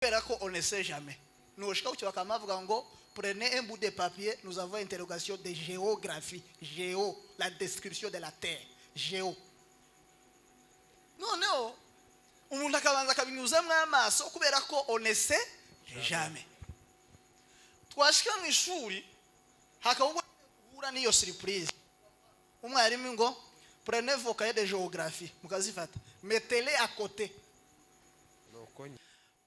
Kubera ko on ne sait jamais, nushika kucyo bakamavuga ngo: "Prenez un bout de papier, nous avons interrogation de géographie, géo, la description de la terre, géo." Noneho umuntu akabanza akabinyuzamo amaso, kubera ko on ne sait jamais. Twashika mu ishuri, hakaba ubwo uhura n'iyo surprise, umwarimu ngo: "Prenez vos cahiers de géographie." Mukazifata, "Mettez-les à côté." Nuko nyine.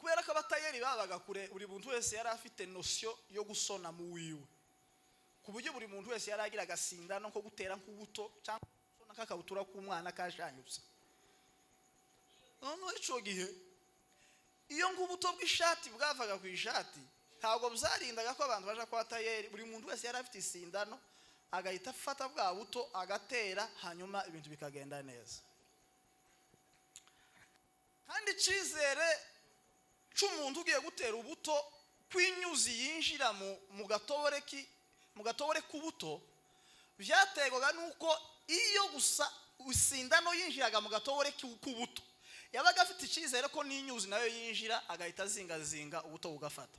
Kubera ko abatayeri babaga kure, buri muntu wese yari afite notion yo gusona mu wiwe, ku buryo buri muntu wese yari agira agasindano ko gutera nk'ubuto cyangwa gusona k'akabutura k'umwana kashanyutse. Noneho icyo gihe, iyo nk'ubuto bw'ishati bwavaga ku ishati, ntabwo byarindaga ko abantu baja kwa tayeri. Buri muntu wese yari afite isindano, agahita afata bwa buto agatera, hanyuma ibintu bikagenda neza. Kandi icyizere cy'umuntu ugiye gutera ubuto kw'inyuzi yinjira mu gatobore k'ubuto byaterwaga n'uko iyo gusa isindano yinjiraga mu gatobore k'ubuto, yabaga afite icyizere ko n'inyuzi nayo yinjira, agahita azingazinga, ubuto bugafata.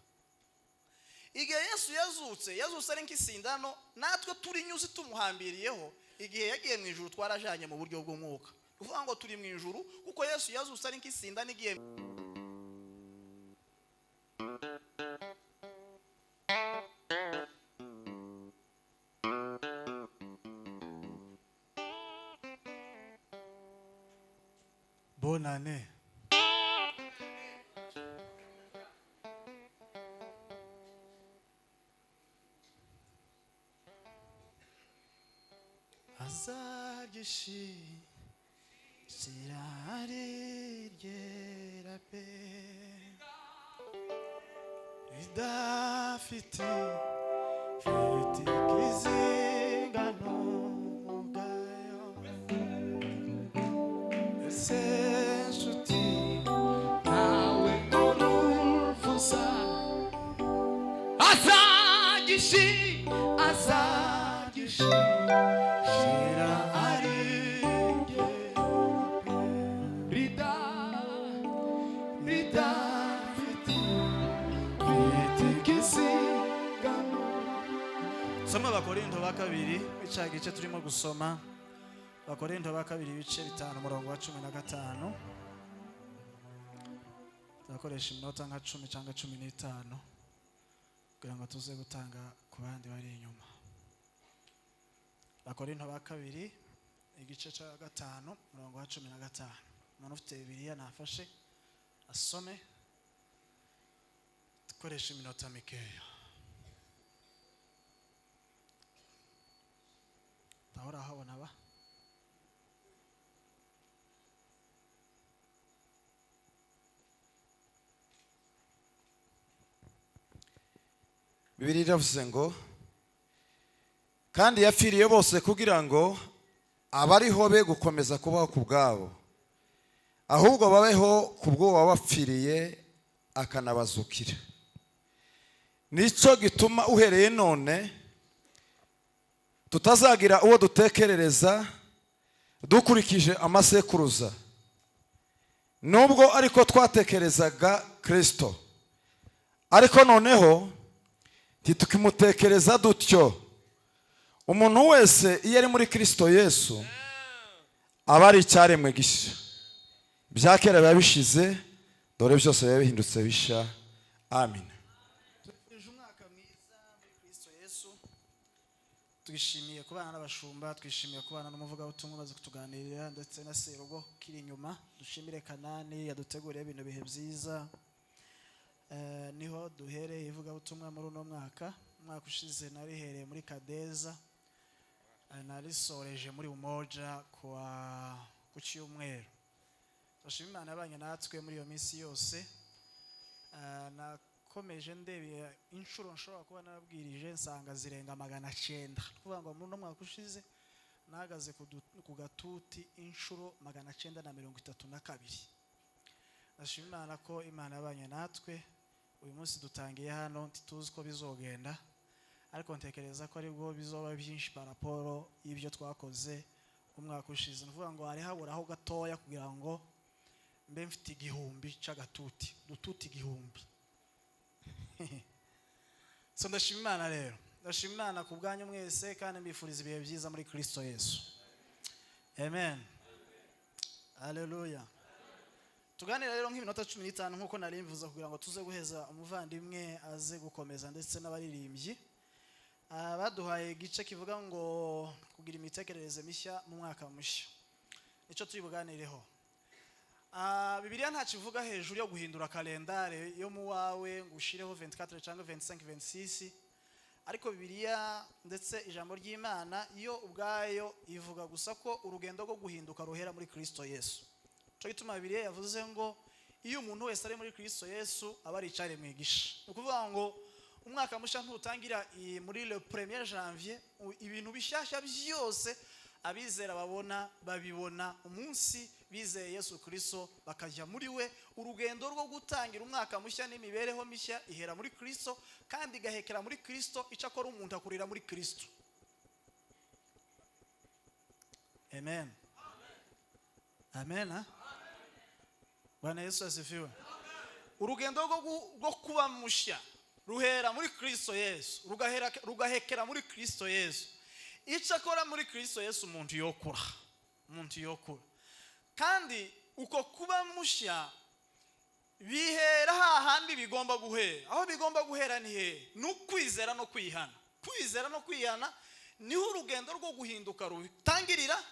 Igihe Yesu yazutse, yazutse ari nk'isindano, natwe turi inyuzi tumuhambiriyeho. Igihe yagiye mu ijuru, twarajanye mu buryo bw'umwuka. Ni ukuvuga ngo turi mu ijuru kuko Yesu yazutse ari nk'isindano igiye. Bonane. Azagishira ryera pe, ridafite fite ikizingano ubwayo. Ese nshuti, Nawe urufuza azagishi azagishira ari ryera pe, rida ridafite fite ikizingano. Soma Abakorinto ba Kabiri, cya gice turimo gusoma, Abakorinto ba Kabiri ibice 5, umurongo wa 15. Turakoresha iminota nka 10 cyangwa 15 kugira ngo tuze gutanga ku bandi bari inyuma. Abakorinto ba Kabiri igice cya 5, umurongo wa 15. Umuntu ufite Bibiliya nafashe asome, dukoreshe iminota mikeya. Ndahora habona ba. Bibiliya iravuze ngo: "Kandi yapfiriye bose kugira ngo abariho be gukomeza kubaho ku bwabo, ahubwo babeho ku bw'uwo wabapfiriye akanabazukira. Nicyo gituma uhereye none tutazagira uwo dutekerereza dukurikije amasekuruza, nubwo ariko twatekerezaga Kirisito, ariko noneho ntitukimutekereza dutyo. Umuntu wese iyo ari muri Kirisito Yesu aba ari icyaremwe gishya, ibya kera biba bishize, dore byose biba bihindutse bishya." Amen. Tubifurije umwaka mwiza muri Kristo Yesu. Twishimiye kubana n'abashumba, twishimiye kubana n'umuvugabutumwa umaze kutuganirira, ndetse na serugo kiri inyuma. Dushimire Kanani yaduteguriye ibintu bihe byiza. Niho duhereye ivugabutumwa muri uno mwaka. Umwaka ushize narihereye muri Kadeza, narisoreje muri Umoja kuwa ku cyumweru. Turashima Imana yabanye natwe muri iyo minsi yose. Nakomeje ndebeye inshuro nshobora kuba narabwirije, nsanga zirenga 900. Ni ukuvuga ngo muri uno mwaka ushize nahagaze ku gatuti inshuro 932. Ndashima Imana ko Imana yabanye natwe. Uyu munsi dutangiye hano, ntituzi ko bizogenda, ariko ntekereza ko aribwo bizoba byinshi par rapport y'ibyo twakoze umwaka ushize. Ni ukuvuga ngo hari haburaho gatoya kugira ngo Mbe mfite 1000 c'agatuti, udututi 1000. So ndashima Imana rero, ndashima Imana ku bwanyu mwese, kandi mbifuriza ibihe byiza muri Kristo Yesu. Amen, haleluya. Tuganira rero nk'iminota 15 nk'uko nari mvuze, kugira ngo tuze guheza umuvandimwe aze gukomeza, ndetse n'abaririmbyi. Baduhaye igice kivuga ngo kugira imitekerereze mishya mu mwaka mushya, nicyo turi buganireho. Bibiliya ntacyo ivuga hejuru yo guhindura kalendare yo mu wawe ngo ushireho 24 cyangwa 25, 26, ariko Bibiliya ndetse ijambo ry'Imana yo ubwayo ivuga gusa ko urugendo rwo guhinduka ruhera muri Kristo Yesu. Cyo gituma Bibiliya yavuze ngo iyo umuntu wese ari muri Kristo Yesu aba ari icyaremwe gisha. Ni ukuvuga ngo umwaka mushya ntutangira muri le premier janvier. Ibintu bishyashya byose abizera babona, babibona umunsi bizeye Yesu Kristo bakajya muri we. Urugendo rwo gutangira umwaka mushya n'imibereho mishya ihera muri Kristo kandi igahekera muri Kristo. Icyo akora, umuntu akurira muri Kristo. Amen, amen, ha? Bwana Yesu asifiwe. Urugendo rwo kuba mushya ruhera muri Kristo Yesu, rugahekera muri Kristo Yesu. Icyo akora muri Kristo Yesu, umuntu yokura, umuntu yokura. Kandi uko kuba mushya bihera hahandi bigomba guhera. Aho bigomba guhera ni hehe? Ni ukwizera no kwihana. Kwizera no kwihana niho urugendo rwo guhinduka rutangirira,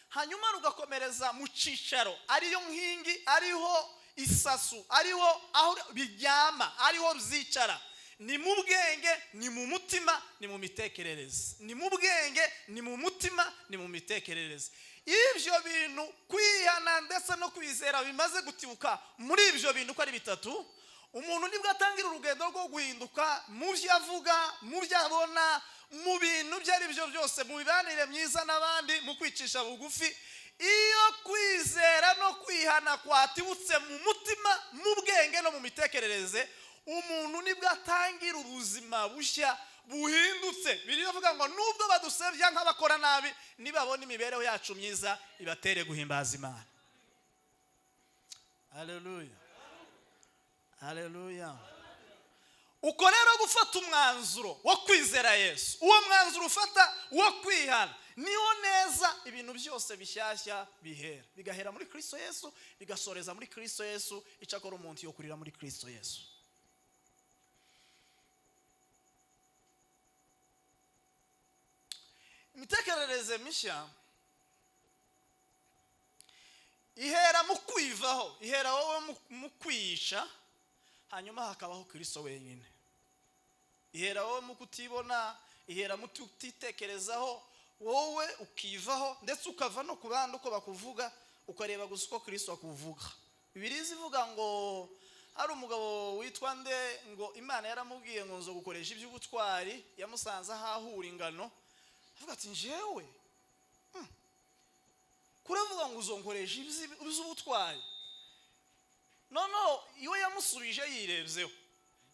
hanyuma rugakomereza mu cyicaro, ariyo nkingi, ariho isasu, ariho aho biryama, ariho byicara. Ni mu bwenge, ni mu mutima, ni mu mitekerereze. Ni mu bwenge, ni mu mutima, ni mu mitekerereze. Ibyo bintu, kwihana ndetse no kwizera, bimaze gutibuka muri ibyo bintu uko ari bitatu, umuntu nibwo atangira urugendo rwo guhinduka mu byo avuga, mu byo abona, mu bintu ibyo ari byo byose, mu mibanire myiza n'abandi, mu kwicisha bugufi. Iyo kwizera no kwihana kwatibutse mu mutima, mu bwenge no mu mitekerereze, umuntu nibwo atangira ubuzima bushya buhindutse. Birivuga ngo nubwo badusebya nk'abakora nabi, nibabona imibereho yacu myiza ibatere guhimbaza Imana. Haleluya, haleluya. Uko rero gufata umwanzuro wo kwizera Yesu, uwo mwanzuro ufata wo kwihana, niwo neza ibintu byose bishyashya bihera, bigahera muri Kristo Yesu, bigasoreza muri Kristo Yesu. Icyakora umuntu yo kurira muri Kristo Yesu. Imitekerereze mishya ihera mu kwivaho, ihera wowe mu kwiyica, hanyuma hakabaho Kristo wenyine. Ihera wowe mu kutibona, ihera mu kutitekerezaho, wowe ukivaho, ndetse ukava no ku bandi uko bakuvuga, ukareba gusa uko Kristo akuvuga. Bibiliya ivuga ngo hari umugabo witwa nde, ngo Imana yaramubwiye ngo nzo gukoresha iby'ubutwari, yamusanze ahahura ingano, avuga ati njewe kuravuga ngo uzonkoresha iby'ubutwari. Noneho iwe yamusubije yirebyeho,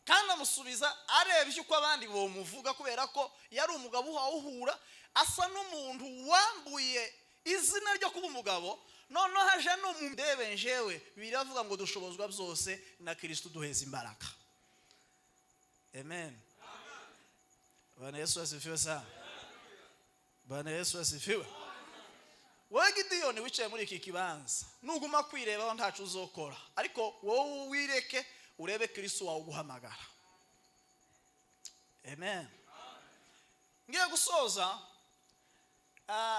kandi amusubiza arebye uko abandi bamuvuga, kubera ko yari umugabo uhawuhura, asa n'umuntu wambuye izina ryo kuba umugabo. Noneho haje no mu ndebe njewe. Biravuga ngo dushobozwa byose na Kristo duheza imbaraga. Amen. Bwana Yesu asifiwe sana. Bwana Yesu asifiwe. Wowe Gidiyoni wicaye muri iki kibanza, nuguma kwirebaho ntacu uzokora, ariko wowe wireke urebe Kristo wawe uguhamagara. Amen. Ngiye gusoza.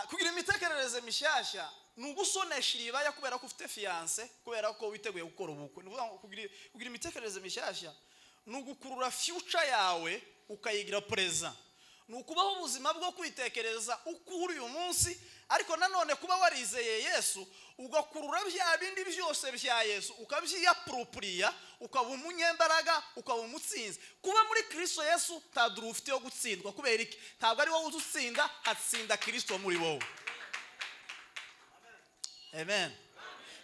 Kugira imitekerereze mishyashya ni ugusonesha iribaya kubera ko ufite fiancé, kubera ko witeguye gukora ubukwe. Ni ukuvuga ngo kugira imitekerereze mishyashya ni ugukurura future yawe ukayigira present, ni ukubaho ubuzima bwo kwitekereza uko uri uyu munsi, ariko nanone kuba warizeye Yesu, ugakurura bya bindi byose bya Yesu, ukabyiyapurupuriya, ukaba umunyembaraga, ukaba umutsinzi. Kuba muri Kristo Yesu nta duru ufite yo gutsindwa. Kubera iki? Ntabwo ari wowe utsinda, hatsinda Kristo muri wowe. Amen.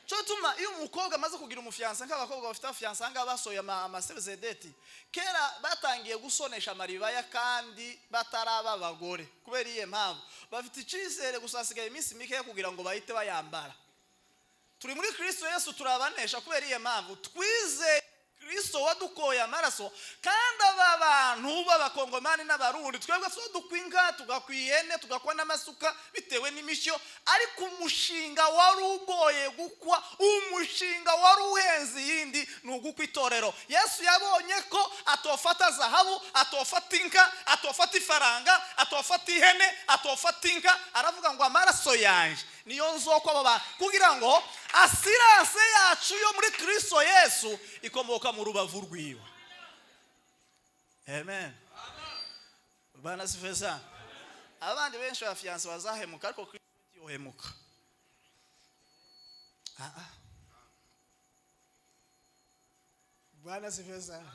Cyo gituma iyo umukobwa amaze kugira umufiancé, nk'abakobwa bafite abafiancé ahangaha basohoye ama save-the-date, kera batangiye gusonesha amaribaya kandi bataraba abagore. Kubera iyihe mpamvu? Bafite icyizere gusa hasigaye iminsi mike kugira ngo bahite bayambara. Turi muri Kristo Yesu, turabanesha. Kubera iyo mpamvu twizeye Kristo wadukoye amaraso. Kandi aba bantu b'Abakongomani n'Abarundi, twebwe two dukwa inka, tugakwa ihene, tugakwa n'amasuka bitewe n'imishyo. Ariko umushinga wari ugoye gukwa, umushinga wari uhenze iyindi, ni ugukwa itorero. Yesu yabonye ko atofata zahabu, atofata inka, atofata ifaranga, atofata ihene, atofata inka. Aravuga ngo: "Amaraso yanjye niyo nzokwa abo bantu," kugira ngo assurance yacu yo muri Kristo Yesu ikomoka mu rubavu rwiwe. Amen. Bwana asifiwe sana. Abandi benshi ba fiancé bazahemuka, ariko Kristo ntiyohemuka. Ah, ah. Bwana asifiwe sana.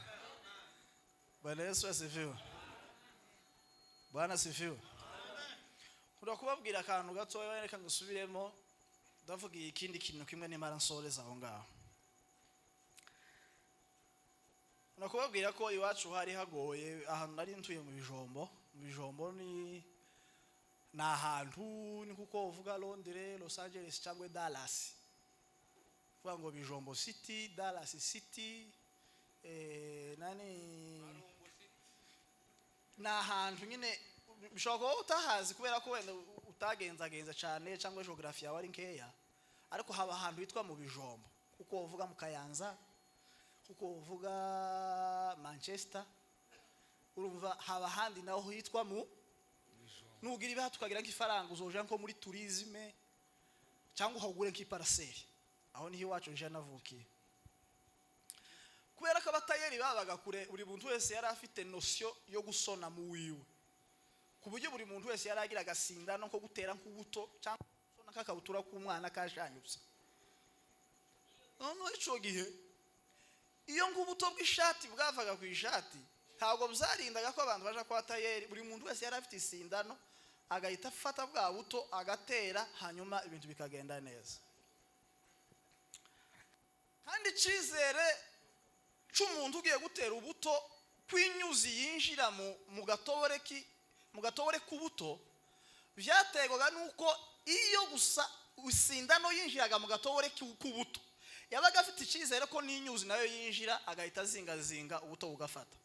Bwana Yesu asifiwe. Bwana asifiwe. Nkunda kubabwira akantu gatoya, reka ngusubiremo. Ndavuga ikindi kintu kimwe nimara nsoreza aho ngaho. Nkunda kubabwira ko iwacu hari hagoye, ahantu nari ntuye mu Bijombo. Mu Bijombo ni ahantu, ni kuko uvuga Londres, Los Angeles cyangwa Dallas, kuvuga ngo Bijombo City, Dallas City, nani, ni ahantu nyine bishobora kuba utahazi kubera ko wenda utagenzagenza cyane cyangwa geography yawe ari nkeya. Ariko haba ahantu hitwa mu Bijombo, kuko uvuga mu Kayanza, kuko uvuga Manchester, urumva haba ahandi naho hitwa mu. Nugira ibiha tukagira nk'ifaranga, uzoja nko muri tourisme cyangwa uhagure nk'iparcelle. Aho niho iwacu nje navukiye. Kubera ko abatayeri babaga kure, buri muntu wese yari afite notion yo gusona mu wiwe, ku buryo buri muntu wese yari agira agasindano ko gutera nk'ubuto cyangwa gusona k'akabutura k'umwana kashanyutse. Noneho icyo gihe, iyo nk'ubuto bw'ishati bwavaga ku ishati, ntabwo byarindaga ko abantu baja kwa tayeri. Buri muntu wese yari afite isindano, agahita afata bwa buto agatera, hanyuma ibintu bikagenda neza. Kandi icyizere cy'umuntu ugiye gutera ubuto kw'inyuzi yinjira mu gatobore k'ubuto byaterwaga n'uko iyo gusa isindano yinjiraga mu gatobore k'ubuto, yabaga afite icyizere ko n'inyuzi nayo yinjira, agahita azingazinga, ubuto bugafata.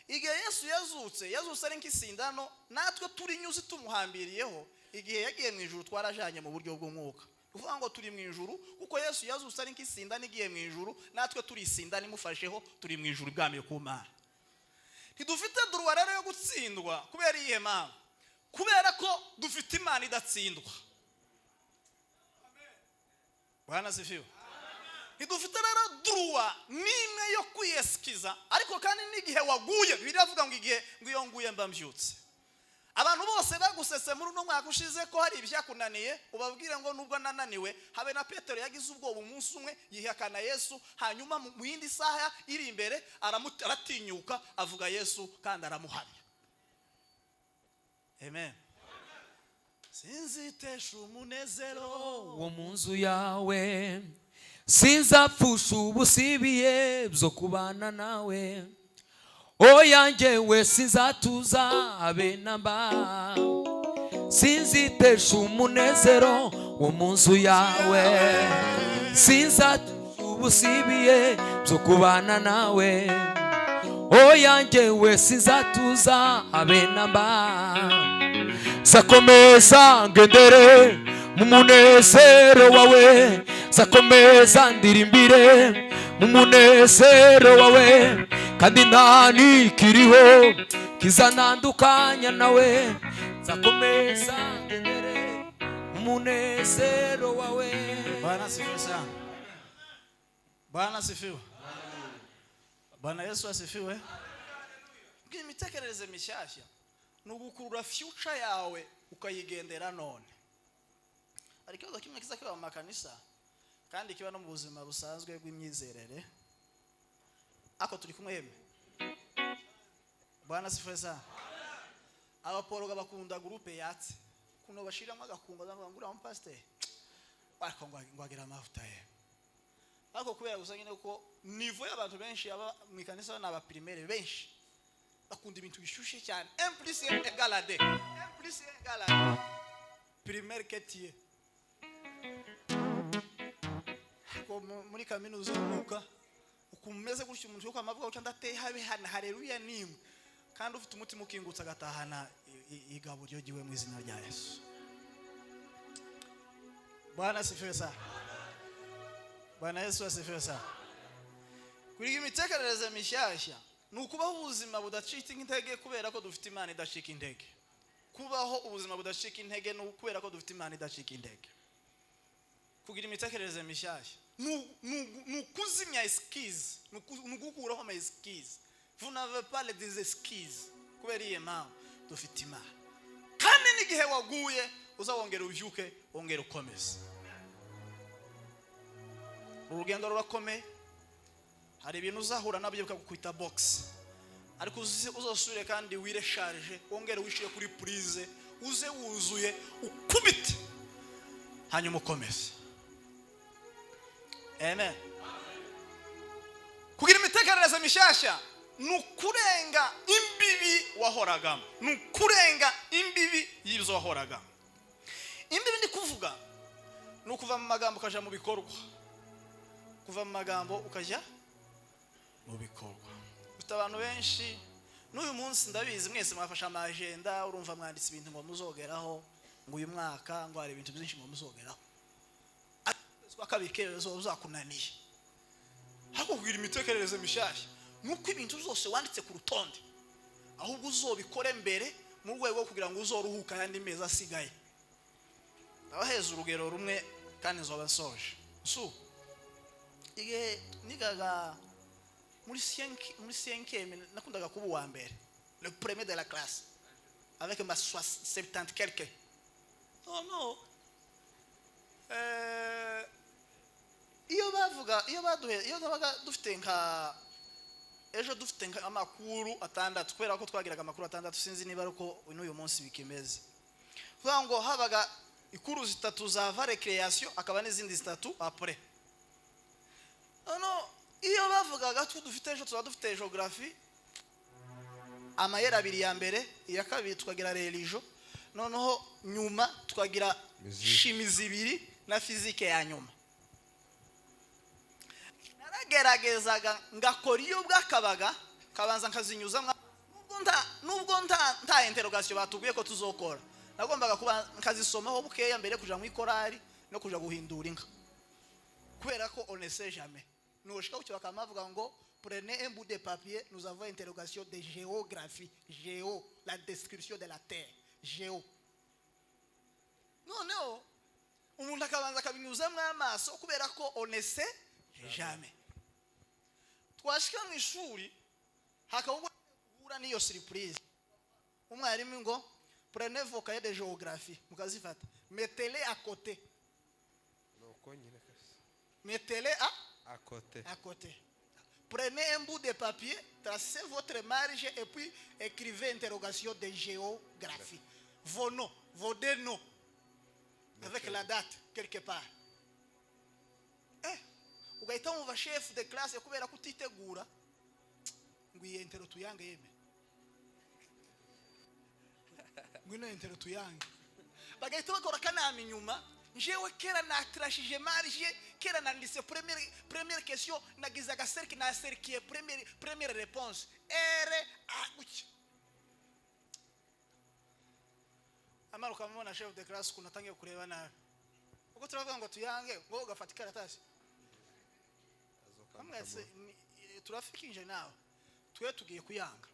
Igihe Yesu yazutse, yazutse ari nk'isindano, natwe turi inyuzi tumuhambiriyeho. Igihe yagiye mu ijuru, twarajanye mu buryo bw'umwuka. Kuvuga ngo turi mu ijuru kuko Yesu yazutse ari nk'isindano igiye mu ijuru, natwe turi isindano imufasheho, turi mu ijuru ibwamiye ku Mana. Ntidufite droit rero yo gutsindwa. Kubera iyihe mpamvu? Kubera ko dufite Imana idatsindwa. Bwana asifiwe. Ntidufite rero droit n'imwe yo kwiyesikiza. Ariko kandi n'igihe waguye, biravuga ngo igihe ngo iyo nguye mba mbyutse. Abantu bose bagusetse muri uno mwaka ushize ko hari ibyakunaniye, ubabwire ngo: "Nubwo nananiwe." Habe na Petero yagize ubwoba umunsi umwe yihakana Yesu, hanyuma mu yindi saha iri imbere aratinyuka avuga Yesu kandi aramuhamya. Amen. Sinzitesha umunezero wo mu nzu yawe, sinzapfusha ubusibiye byo kubana nawe. Oya, njyewe sinzatuza habe namba. Sinzitesha umunezero wo mu nzu yawe, sinzatuza ubusibiye byo kubana nawe. Oya, njyewe sinzatuza habe namba. Sakomeza ngendere mu munezero wawe, sakomeza ndirimbire mu munezero wawe, kandi nta nikiriho kizanandukanya nawe. Nzakomeza ngendere mu munezero wawe. Bwana asifiwe sana. Bwana asifiwe. Bwana Yesu asifiwe. Imitekerereze mishyashya ni ugukurura future yawe ukayigendera none. Hari ikibazo kimwe kiza kiba mu makanisa kandi kiba no mu buzima busanzwe bw'imyizerere. Ako turi kumwe yemwe? Bwana asifiwe sana. Abaporoga bakunda groupe yatse kuno, bashiramo agakunga, bavuga ngo: "Uriya mupasiteri ariko ngo agira amavuta ye." Ariko kubera gusa nyine ko niveau y'abantu benshi aba mu ikanisa ni abaprimaire, benshi bakunda ibintu bishyushye cyane. 1 plus 1 égale à 2, 1 plus 1 égale à 2, primaire que tu es. Amategeko muri kaminuza y'umwuka. Ukuntu umeze gutyo, umuntu yuko amavuga gutya, ndateye habe hana haleluya nimwe, kandi ufite umutima ukingutse agatahana igaburiro ryiwe mu izina rya Yesu. Bwana asifiwe sana. Bwana Yesu asifiwe sana. Kuriga imitekerereze mishyashya ni ukubaho ubuzima budacika intege kubera ko dufite Imana idacika intege. Kubaho ubuzima budacika intege ni ukubera ko dufite Imana idacika intege. Kugira imitekerereze mishyashya ni ukuzimya excuse, ni ugukuraho ama excuse. Vous n'avez pas les excuses kubera iyo mpamvu dufite Imana. Kandi n'igihe waguye, uzawongera ubyuke, wongere ukomeze. Urugendo rurakomeye, hari ibintu uzahura nabyo bikagukubita box, ariko uzosubire kandi wirecharge, wongere wishyire kuri prise, uze wuzuye, ukubite, hanyuma ukomeze. Amen. Kugira imitekerereze mishyashya ni ukurenga imbibi wahoragamo, ni ukurenga imbibi y'ibyo wahoragamo. Imbibi ndi kuvuga ni ukuva mu magambo ukajya mu bikorwa, kuva mu magambo ukajya mu bikorwa. Ufite abantu benshi n'uyu munsi, ndabizi mwese mwafashe ama agenda, urumva mwanditse ibintu ngo muzogeraho, ngo uyu mwaka ngo hari ibintu byinshi ngo muzogeraho. Ariko ukwezi kwa kabiri kerezo uzakunaniye. Ariko kugira imitekerereze mishyashya ni uko ibintu byose wanditse ku rutonde ahubwo uzobikore mbere, mu rwego rwo kugira ngo uzoruhuke ayandi mezi asigaye. Ndabaheza urugero rumwe kandi nzoba nsoje. Su igihe nigaga muri cinquième, nakundaga kuba uwa mbere, le premier de la classe avec ma 70 quelque. Non, iyo bavuga, iyo baduhe, iyo nabaga dufite nka ejo dufite nka amakuru 6, kubera ko twagiraga amakuru 6, sinzi niba ari uko n'uyu munsi bikimeze, kuvuga ngo habaga ikuru zitatu za va récréation, akaba n'izindi zitatu après. No iyo bavugaga ko dufite ejo tuba dufite géographie, amayeri abiri ya mbere, iya kabiri tukagira religion, noneho nyuma tukagira Musique. Chimie zibiri na physique ya nyuma. Narageragezaga ngakora iyo bwakabaga, kabanza nkazinyuzamo, nubwo nta interrogation batubwiye ko tuzokora, nagombaga kuba nkazisomaho bukeya mbere yo kuja mu ikorari no kuja guhindura inka, kubera ko on ne sait jamais, nushika kucyo bakamavuga ngo: "Prenez un bout de papier, nous avons interrogation de géographie, géo, la description de la terre, géo." Noneho umuntu akabanza akabinyuzamo amaso kubera ko on ne sait jamais. Twashika mu ishuri, hakaba ubwo uhura n'iyo surprise, umwarimu ngo: "Prenez vos cahiers de géographie", mukazifata, "mettez-les à côté." Nuko nyine kabisa. "Mettez-les à À côté. À côté. Prenez un bout de papier, tracez votre marge et puis écrivez interrogation de géographie. Vos noms, vos deux noms, avec la date quelque part." Ugahita wumva chef de classe, kubera kutitegura, ngo: "Iyi interro tuyange yeme, ngwino interro tuyange." Bagahita bakora akanama inyuma. Njewe kera natrashije marge, kera nanditse première question, nagize agacercle, nacercliye première réponse r a gutya. Amara ukamubona chef de classe ukuntu atangiye kureba nabi, ubwo turavuga ngo tuyange, ngo ugafata ikaratasi mwese turafikije nawe, twe tugiye kuyanga.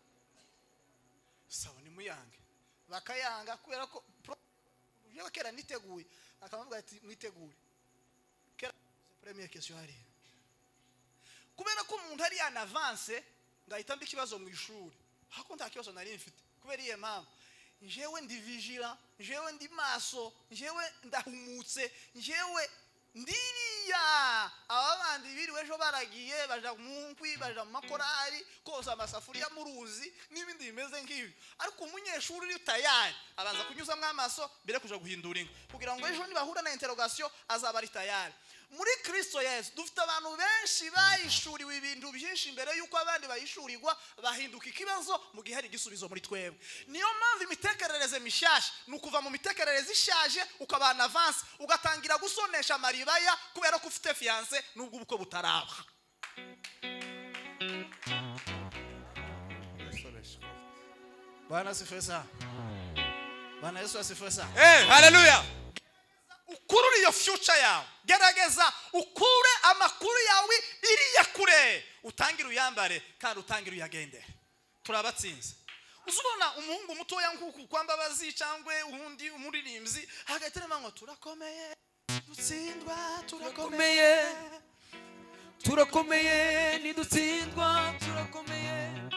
Sawa, nimuyange. Bakayanga kubera ko jewe kera niteguye. Akavuga ati: "Mwitegure, kera première question hariya." Kubera ko umuntu ari en avance, ngahita mba ikibazo mu ishuri, hako nta kibazo nari mfite. Kubera iyo mpamvu, njewe ndi vigilant, njewe ndi maso, njewe ndahumutse, njewe ndiriya. Aba bandi biriwe ejo baragiye, baja mu nkwi, baja mu makorari koza amasafuriya mu ruzi n'ibindi bimeze nk'ibi. Ariko umunyeshuri uri tayari abanza kunyuzamo amaso mbere yo kuja guhindura inka, kugira ngo ejo nibahura na interrogation azaba ari tayari. Muri Kristo Yesu dufite abantu benshi bayishuriwe ibintu byinshi mbere y'uko abandi bayishurirwa, bahinduka ikibazo mu gihe hari igisubizo muri twebwe. Niyo mpamvu imitekerereze mishyashya ni ukuva mu mitekerereze ishaje, ukabana avance, ugatangira gusonesha amaribaya kubera ko ufite fiancé nubwo ubukwe butaraba. Gusonesha ikote. Bwana asifiwe sana. Bwana Yesu asifiwe sana. Eh, haleluya. Ukurure iyo future yawe, gerageza ukure amakuru yawe iriya kure, utangire uyambare kandi utangire uyagendere. Turabatsinze. Uzubona umuhungu mutoya nk'uku kwa Mbabazi cyangwa uwundi umuririmbyi hagati ngo turakomeye, dutsindwa, turakomeye. Turakomeye, ntidutsindwa, turakomeye.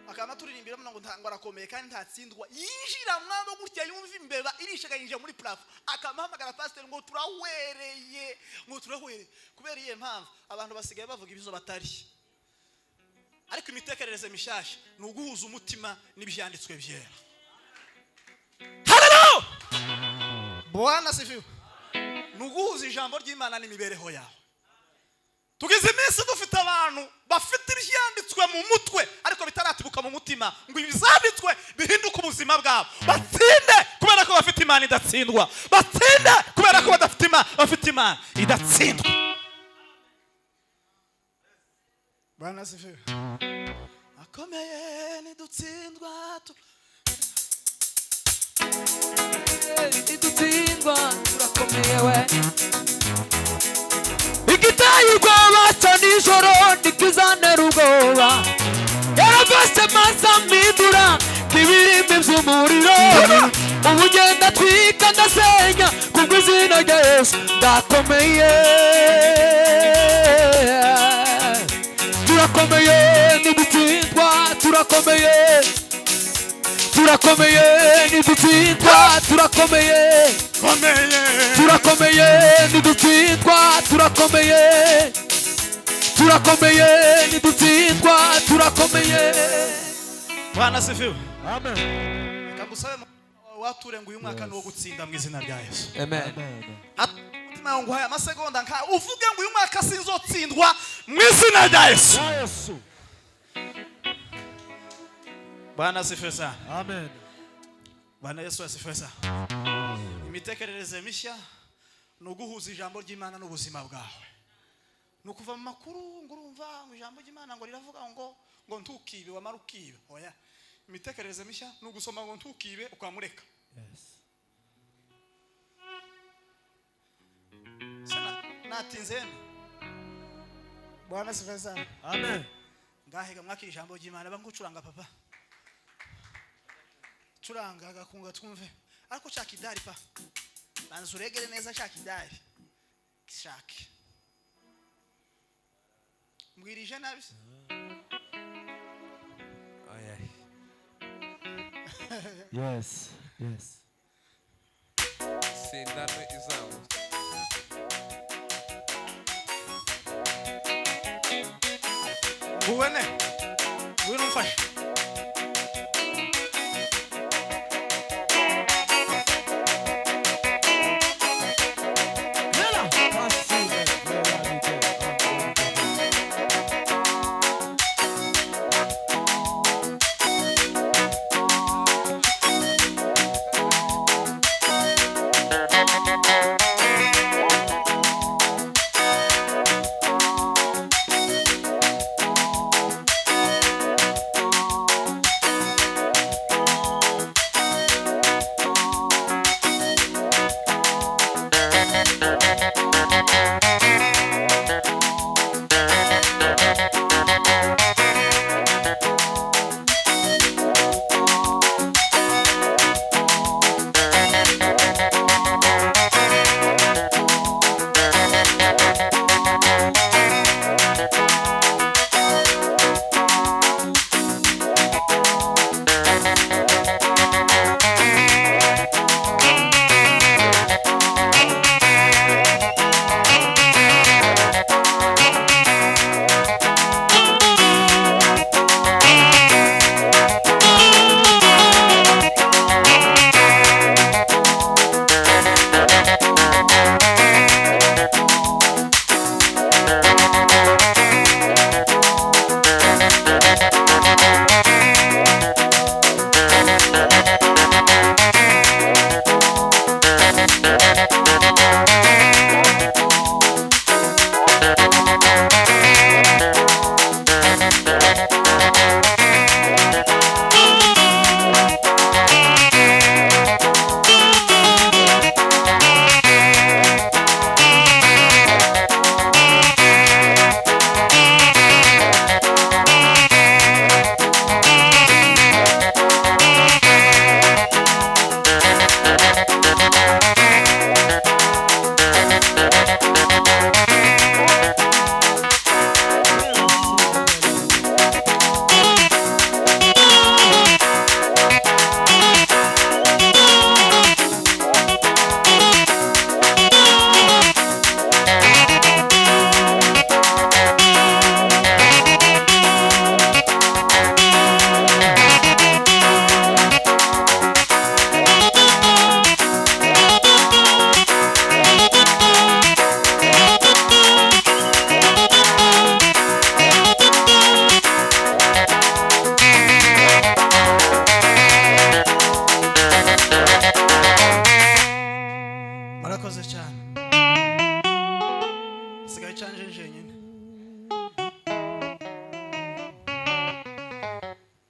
Akaba turirimbira ngo ntabwo arakomeye kandi ntatsindwa. Yinjira mwabo gutya, yumva imbeba irishaga, yinjira muri plafond, akamuhamagara pasiteri ngo turahwereye, ngo turahwereye. Kubera iyihe mpamvu? Abantu basigaye bavuga ibizo batari. Ariko imitekerereze mishyashya ni uguhuza umutima n'ibyanditswe byera. Haleluya, Bwana sifiwe. Ni uguhuza ijambo ry'Imana n'imibereho yawe. Tugize iminsi dufite abantu bafite ibyanditswe mu mutwe ariko bitaratibuka mu mutima ngo ibyanditswe bihinduke ubuzima bwabo, batsinde kubera ko bafite Imana idatsindwa, batsinde kubera ko badafite Imana, bafite Imana idatsindwa. Bwana asifiwe. Akomeye, ntidutsindwa Ntidutsindwa, turakomeye we. Igiteye ubwoba cyo nijoro ntikizantera ubwoba. Yaravase maze amindura nk'ibirimi by'umuriro. Ubu ngenda twika ndasenya kubw'izina rya Yesu. Ndakomeye, turakomeye, ntidutsindwa, turakomeye, turakomeye, ntidutsindwa, turakomeye. Komeye. Turakomeye, ntidutsindwa, turakomeye, turakomeye, ntidutsindwa, turakomeye. Bwana asifiwe. Amen. Reka ngusabe wature ngo uyu mwaka ni uwo gutsinda mu izina rya Yesu. Amen. Umutima wawe nguhaye amasegonda nka uvuge ngo uyu mwaka sinzotsindwa mu izina rya Yesu. Yesu. Bwana asifiwe sana. Amen. Bwana Yesu asifiwe sana. Imitekerereze mishya ni uguhuza ijambo ry'Imana n'ubuzima bwawe, ni ukuva mu makuru ngo urumva ngo ijambo ry'Imana ngo riravuga ngo ntukibe, wamara ukibe. Oya, imitekerereze mishya ni ugusoma ngo ntukibe, ukamureka. Yes. Se natinze yemwe. Bwana asifiwe sana. Amen. Ngahega mwakira ijambo ry'Imana. Bangucuranga papa, curanga agakunga twumve. Ariko shaka idari pa, banza uregere neza, shaka idari, shake. Mbwirije nabi se? Ay, ay. Yes. Sindano izamutse. Nguwene, ngwino umfashe. Murakoze cyane. Sigaye canje jenyine.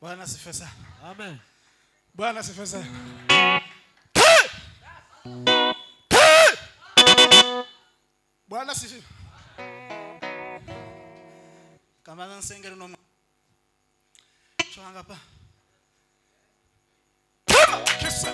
Bwana asifiwe sana. Amen. Bwana asifiwe sana. Bwana asifiwe. Kamaza nsengero no chwanga pa. Kisa.